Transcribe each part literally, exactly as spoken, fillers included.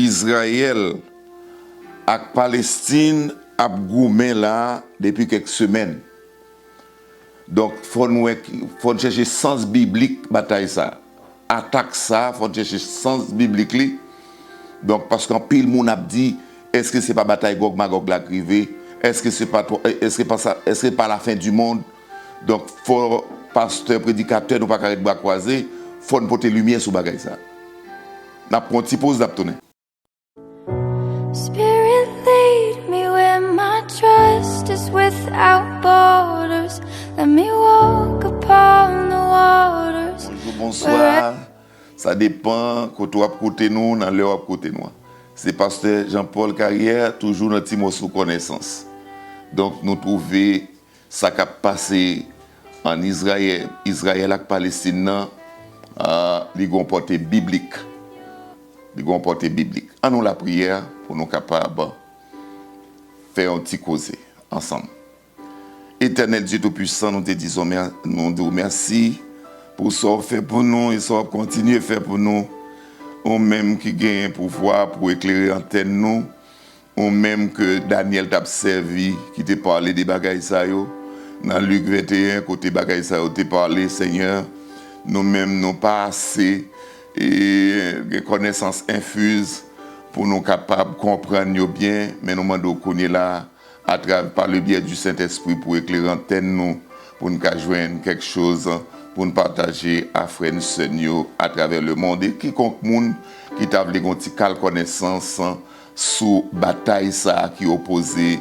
Izrayèl ak Palestin ap goumen la depi kèk semèn. Donk, fò n wè, fò n chèche sans biblik batay sa. Atak sa, fò n chèche sans biblik li. Donk, paske anpil moun ap di, èske se pa batay Gòg Magòg la k rive? Èske se pa, èske pa sa, èske pa la fin du monde? Donk, fò pastè, predikatè, nou pa ka ret bra kwaze, fò n pote limyè sou bagay sa. N ap pran yon ti poz, n ap tounen. Spirit, lead me where my trust is without borders. Let me walk upon the waters. Bonjou, bonswa. Sa depann kote w ap koute nou, nan lè w ap koute nou an. Se pastè Jean Paul Carrière, toujou nan ti moso konesans. Donk, nou twouve sa k ap pase ann Izrayèl, Izrayèl ak Palestin nan, ah, li gen yon pòte biblik. Li gen yon pòte biblik. Ann nou lapriyè pou nou kapab fè yon ti koze ansanm. Etènèl Dye Toupisan, nou te di w mè-, nou di w mèsi pou sa w fè pou nou e sa w ap kontinye fè pou nou. Ou menm ki genyen pouvwa pou eklere antèn nou, ou menm ke Danyèl t ap sèvi, ki te pale de bagay sa yo, nan Lik venteyen, kote bagay sa yo te pale, Senyè, nou menm nou pa ase, e, gen konesans enfiz pou nou kapab konprann yo byen, men nou mande w kounye la, atrav-, par le biais du Saint-Esprit, pou eklere antèn nou, pou n ka jwenn kèk choz pou n pataje a frè n sè n yo atravè lemonn. E kikonk moun ki ta vle gen yon ti kal konesans sou batay sa a ki opoze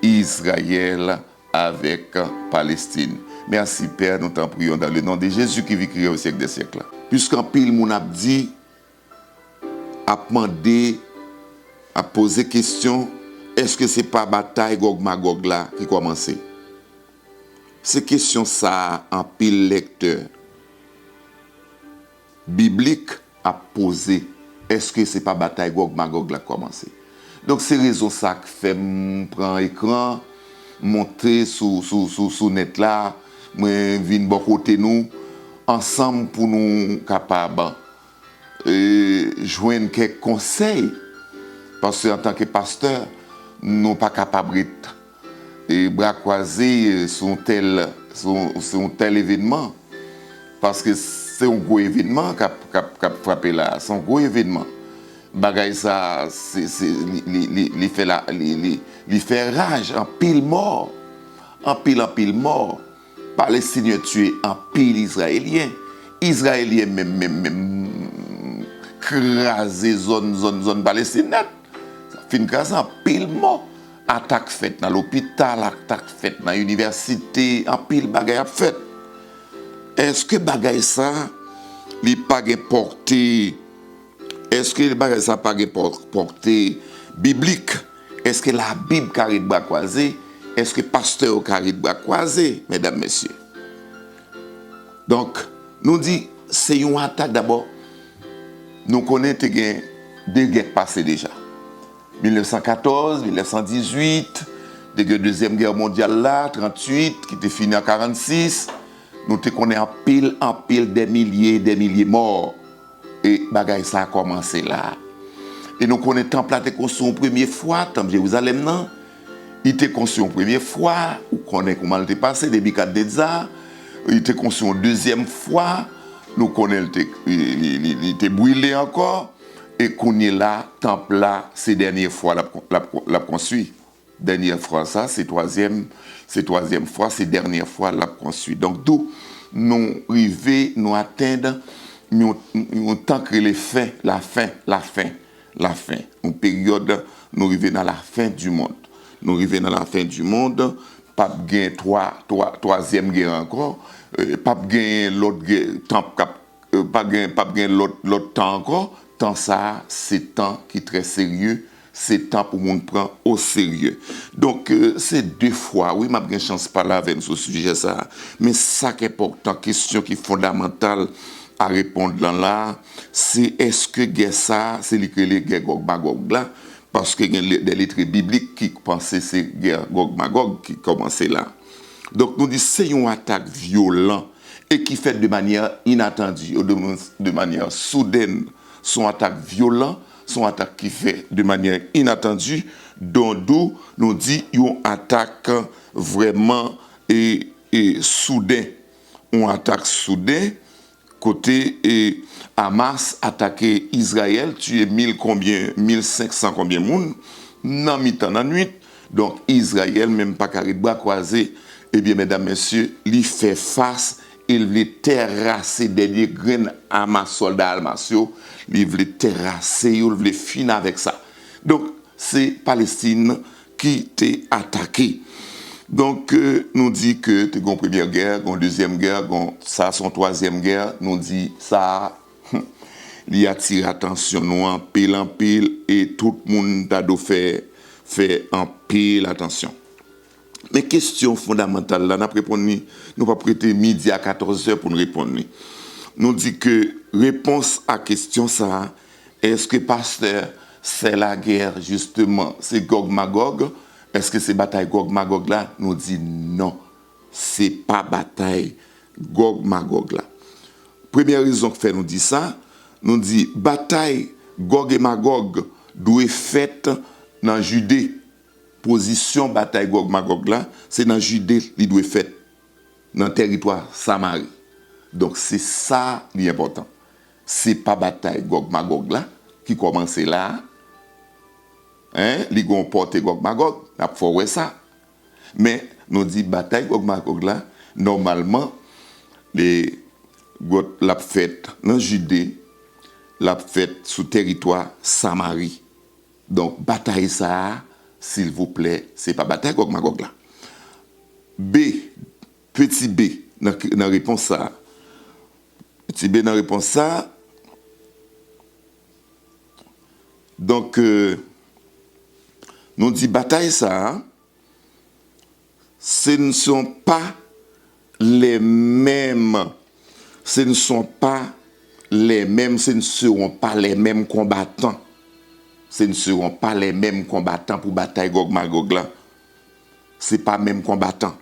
Izrayèl avèk Palestin. Mèsi, Pè, nou t an priye w dans le nom de Jésus qui vit, qui règne au siècle des siècles. Piske anpil moun ap di, ap mande, ap poze kesyon, èske se pa batay Gòg Magòg la ki kòmanse? Se kesyon sa a anpil lèktè biblik ap poze, èske se pa batay Gòg Magòg la k kòmanse? Donk, se rezon sa k fè m pran ekran, monte sou, sou, sou, sou nèt la, mwen vin bò kote nou, ansanm pou nou kapab, e, jwenn kèk konsèy. Paske antanke pastè, nou pa kapab ret, e, bra kwaze, e, sou yon tèl, sou, sou yon tèl evènman. Paske se yon gwo evènman k ap, k ap, k ap frape la. Se yon gwo evènman. Bagay sa, se, se, li, li, li, li fè la, li, li, li fè raj, anpil mò. Anpil, anpil mò. Palestinyen tiye anpil Izrayelyen. Izrayelyen menm, menm, menm, kraze zòn, zòn, zòn Palestin nèt. Sa fin kraze, anpil mò. Atak fèt nan lopital, atak fèt nan inivèsite, anpil bagay ap fèt. Èske bagay sa, li pa gen pòte, èske bagay sa pa gen pò-, pòte biblik? Èske Labib ka ret bra kwaze? Èske pastè yo ka ret bra kwaze, medam, mesye? Donk, nou di, se yon atak dabò. Nou konnen te gen de gè k pase deja. Mil nèf san katòz, mil nèf san dizuit, te gen Dezyèm Gè Mondyal la, tranntuit, ki te fini an karannsis. Nou te konnen anpil, anpil, dè milye, dè milye mò. E bagay sa a kòmanse la. E nou konnen tanp la te konstwi yon premye fwa, tanp Jerizalèm nan. Li te konstwi yon premye fwa, ou konnen kouman l te pase, Nebikadnetza. Li te konstwi yon dezyèm fwa, nou konnen li te, li, li, li, li te brile ankò. E kounye la, tanp la, se dènye fwa l ap, l ap, l ap konstwi. Dènyè fwa sa, se twazyèm, se twazyèm fwa, se dènyè fwa l ap konstwi. Donk, tou, nou rive, nou atenn yon, yon tan k rele fen, lafen, lafen, lafen. Yon peryòd, nou rive nan lafen di mond. Nou rive nan lafen di mond, p ap gen twa, twa, twazyèm gè ankò, e, p ap gen lòt gè, tanp k ap, e, p ap gen, p ap gen lòt, lòt tan ankò. Tan sa a, se tan ki trè serye, se tan pou moun pran oserye. Donk, e, se de fwa, wi, m ap gen chans pale avè n sou sijè sa a. Men sa k enpòtan, kesyon ki fondamantal a reponn lan la, se èske gè sa a, se li k rele gè Gòg Magòg la, paske gen le-, de letre biblik ki panse se gè Gòg Magòg ki kòmanse la. Donk, nou di se yon atak vyolan e ki fèt de manyè inatandi, de, de manyè soudèn, se yon atak vyolan, Se yon atak ki fèt de manyè inatandi, donk nou di yon atak vrèman e, e souden. Yon atak souden kote e Hamas atake Izrayèl, tiye mil konbyen, mil senk san konbyen moun nan mitan nan nwit. Donk Izrayèl menm pa ka ret bra kwaze. Ebyen medam mesye, li fè fas e l vle terase dènye grenn Hamas, sòlda Hamas yo, li vle terase yo, li vle fin avèk sa. Donk se Palestin ki te atake. Donk nou di ke te gen yon premyè gè, gen yon dezyèm gè, gen yon, sa se yon twazyèm gè, nou di sa a, li atire atansyon nou anpil anpil e tout moun ta dwe fè, fè anpil atansyon. Men kesyon fondamantal la, n ap reponn li, nou p ap rete midi a katòz zè pou n reponn li. Nou di ke repons a kesyon sa a, èske pastè, sè lagè, jisteman, se Gòg Magòg? Èske se batay Gòg Magòg la? Nou di non. Se pa batay Gòg Magòg la. Premyè rezon k fè nou di sa, nou di batay Gòg e Magòg dwe fèt nan Jide. Pozisyon batay Gòg Magòg la, se nan Jide li dwe fèt, nan tèritwa Samari. Donk se sa li enpòtan. Se pa batay Gòg Magòg la ki kòmanse la a. Hein, li gen yon pòte Gòg Magòg, n ap fè w wè sa. Men nou di batay Gòg Magòg la, nòmalman, li, l ap fèt nan Jide, l ap fèt sou tèritwa Samari. Donk batay sa a, silvouplè, se pa batay Gòg Magòg la. B, peti B nan, nan repons sa a. Peti B nan repons sa a. Donk, euh, nou di batay sa a, ce ne sont pas les mêmes, ce ne sont pas les mêmes, ce ne seront pas les mêmes combattants. Ce ne seront pas les mêmes combattants pou batay Gòg Magòg la. Se pa menm konbatan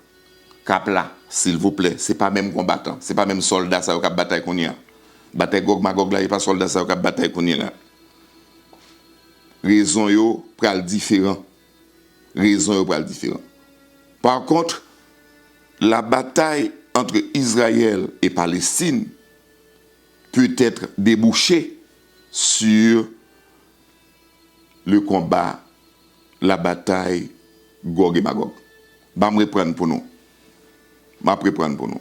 k ap la, silvouplè. Se pa menm konbatan, se pa menm sòlda sa yo k ap batay kounye a. Batay Gòg Magòg la, e pa sòlda sa yo k ap batay kounye la. Rezon yo pral diferan. Rezon yo pral diferan. Par contre, la bataille entre Israël et Palestine peut être débouchée sur le combat, la bataille Gog et Magog. Ban m reprann pou nou. M ap reprann pou nou.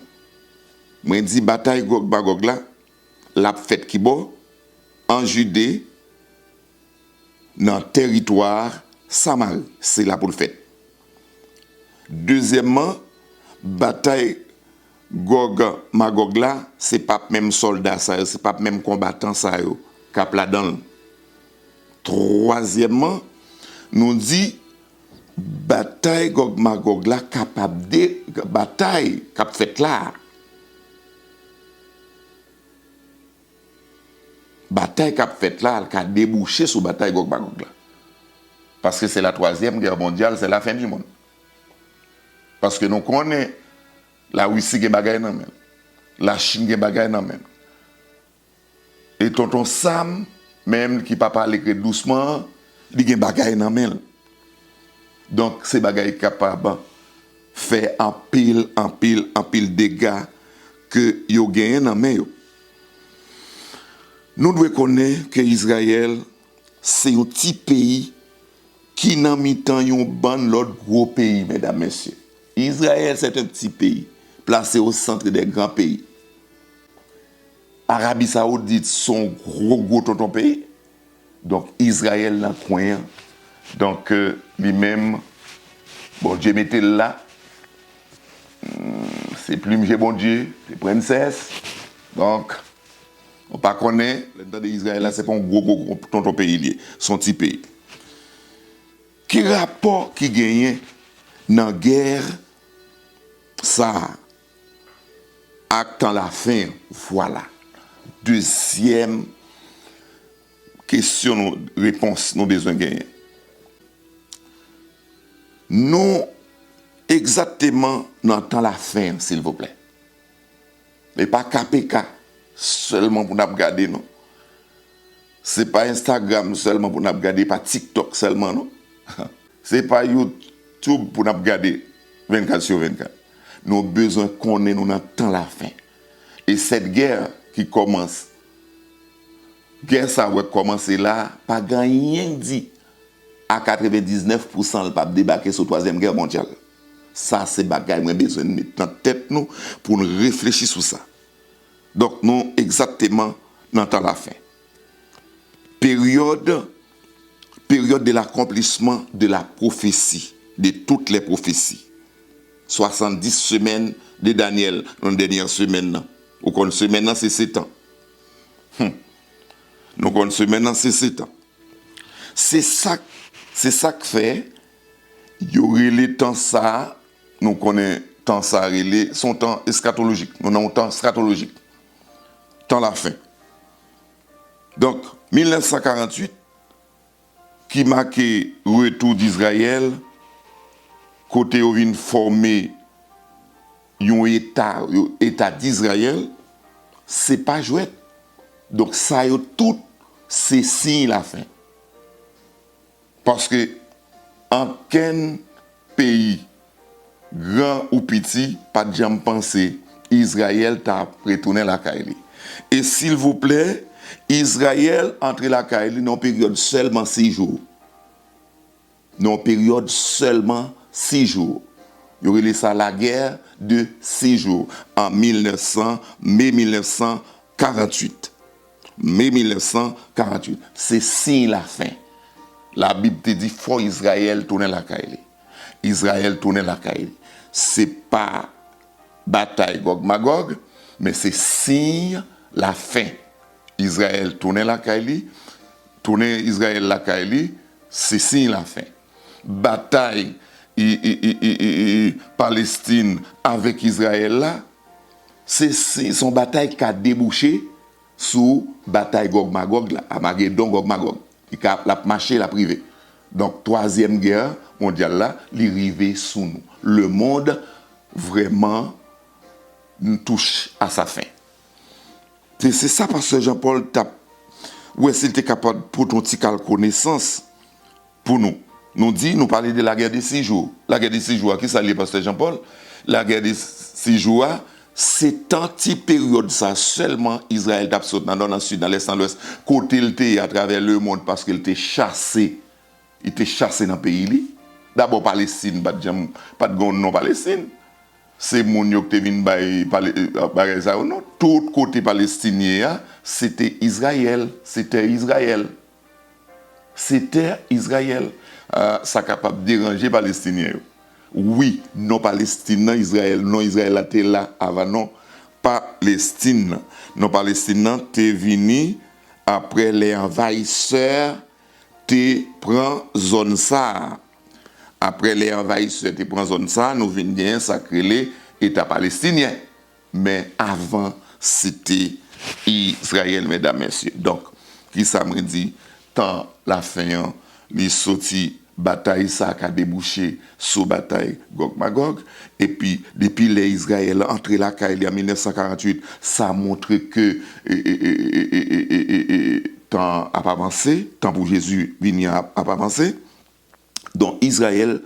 Mwen di batay Gog Magog la, l ap fèt kibò? An Jide, nan tèritwa Samari, se la pou l fèt. Dezyèmman, batay Gog Magog la, se p ap menm sòlda sa yo, se p ap menm konbatan sa yo k ap ladan l. Twazyèmman, nou di batay Gog Magog la kapab de, batay k ap fèt la a. Batay k ap fèt la, l ka debouche sou batay Gog Magog la. Paske se la twazyèm gè mondyal, se la fen di monn. Paske nou konnen Larisi gen bagay nan men l. Lachin gen bagay nan men l. E tonton Sam, menm ki pa pale k ret dousman an, li gen bagay nan men l. Donk, se bagay ki kapab fè anpil, anpil, anpil dega ke yo genyen nan men yo. Nou dwe konnen ke Izrayèl se yon ti peyi ki nan mitan yon bann lòt gwo peyi, medam, mesye. Izrayèl, c'est un petit pays, placé au centre des grands pays. Arabi Sawoudit se yon gwo, gwo tonton peyi. Donk, Izrayèl nan kwen an. Donk, euh, li menm, Bondye mete l la. Hmm, se plim je Bondye, se prensès. Donk, ou pa konnen, lè n tande Izrayèl la, se pa yon gwo, gwo, gwo tonton peyi li ye. Se yon ti peyi. Ki rapò ki genyen nan gè sa a ak tan lafen an? Vwala. Dezyèm kesyon nou, repons nou bezwen genyen. Nou egzakteman nan tan lafen an, silvouplè. E pa K P K sèlman pou n ap gade, non. Se pa Instagram sèlman pou n ap gade, pa TikTok sèlman non. Se pa YouTube pou n ap gade vennkat sou vennkat. Nou bezwen konnen nou nan tan lafen. E sèt gè ki kòmanse, gè sa w wè k kòmanse la, pa gen anyen k di a katrevendiznèf pousan l p ap debake sou twazyèm gè mondyal. Sa se bagay mwen bezwen n met nan tèt nou pou n reflechi sou sa. Donk nou egzakteman nan tan lafen. Peryòd, peryòd de l'accomplissement de la prophétie, de toutes les prophéties. Swasanndis semèn de Danyèl, nan dènyè semèn nan. Ou konn semèn nan se setan. Hmm. Nou konn semèn nan se setan. Se sa, se sa k fè yo rele tan sa, nou konnen tan sa rele, se yon tan eskatolojik. Nou nan yon tan eskatolojik. Tan lafen. Donk, mil nèf san karanntuit, ki make retou Dizrayèl, kote yo vin fòme yon eta, yo, eta Dizrayèl, se pa jwèt. Donk, sa yo tout, se siy lafen. Paske ankenn peyi, gran ou piti, pa t janm panse Izrayèl t ap retounen lakay li. E silvouplè, Izrayèl antre lakay li nan yon peryòd sèlman sis jou. Nan yon peryòd sèlman sis jou. Yo rele sa la guerre de six jours an mil nèf san, me mil nèf san karanntuit. Me mil nèf san karanntuit. Se siy lafen. Labib te di fò Izrayèl tounen lakay li. Izrayèl tounen lakay li. Se pa batay Gòg Magòg, men se siy lafen. Izrayèl tounen lakay li, tounen Izrayèl lakay li, se siy lafen. Batay i, i, i, i, i, i, Palestin avèk Izrayèl la, se, se, se yon batay ki ka debouche sou batay Gòg Magòg la, Amagedon Gòg Magòg. Li ka, l ap mache, l ap rive. Donk, twazyèm gè mondyal la, li rive sou nou. Le monde vraiment touche à sa fin. Se, se sa pastè Jean Paul t ap wè si l te kapab pote yon ti kal konesans pou nou. Nou di, nou pale de lagè de sis jou. Lagè de sis jou a, ki sa l ye, pastè Jean Paul? Lagè de sis jou a, se tan ti peryòd sa sèlman Izrayèl t ap sot nan nò, nan sid, nan lès, nan lwès, kote l te ye atravè lemonn, paske l te chase. Li te chase nan peyi li. Dabò, Palestin pa t janm, pa t gen yon non Palestin. Se moun yo ki te vin bay pale, bagay sa yo non. Tout kote Palestin ye a, se te Izrayèl, se tè Izrayèl. Se tè Izrayèl. Ah, sa kapab deranje Palestinyen yo. Wi, non Palestin nan, Izrayèl, non Izrayèl la te la avan non Palestin nan. Non Palestin nan te vini apre lè anvayisè te pran zòn sa a. Apre lè anvayisè te pran zòn sa a, nou vin genyen sa k rele Eta Palestinyen. Men avan, se te Izrayèl, medam, mesye. Donk, kisa mwen di? Tan lafen an, li soti, batay sa a ka debouche sou batay Gòg Magòg. Epi, depi lè Izrayèl antre lakay li an mil nèf san karanntuit, sa montre ke, e, e, tan ap avanse, tan pou Jezi vini an ap, ap avanse. Donk, Izrayèl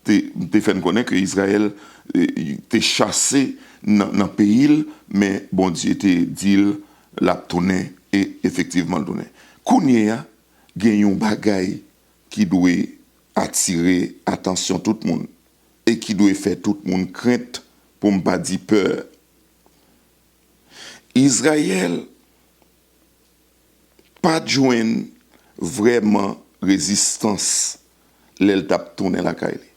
te, te fè n konnen ke Izrayèl, e, te chase nan, nan peyi l, men Bondye te di l l ap tounen, e efektivman l tounen. Kounye a, gen yon bagay ki dwe atire atansyon tout moun, e ki dwe fè tout moun krent, pou m pa di pè. Izrayèl pa t jwenn vrèman rezistans lè l t ap tounen lakay li.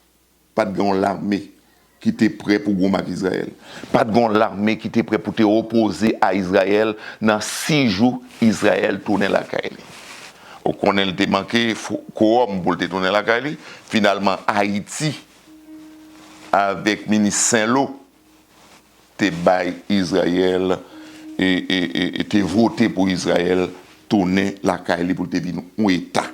Pa t gen yon lame ki te prè pou goumen ak Izrayèl. Pa t gen yon lame ki te prè pou te opoze a Izrayèl nan sis jou Izrayèl tounen lakay li. Ou konnen l te manke fo-, kowòm pou l te tounen lakay li. Finalman, Ayiti, avèk minis Senlo, te bay Izrayèl, e, e, e, e te vote pou Izrayèl tounen lakay li pou l te vin yon eta.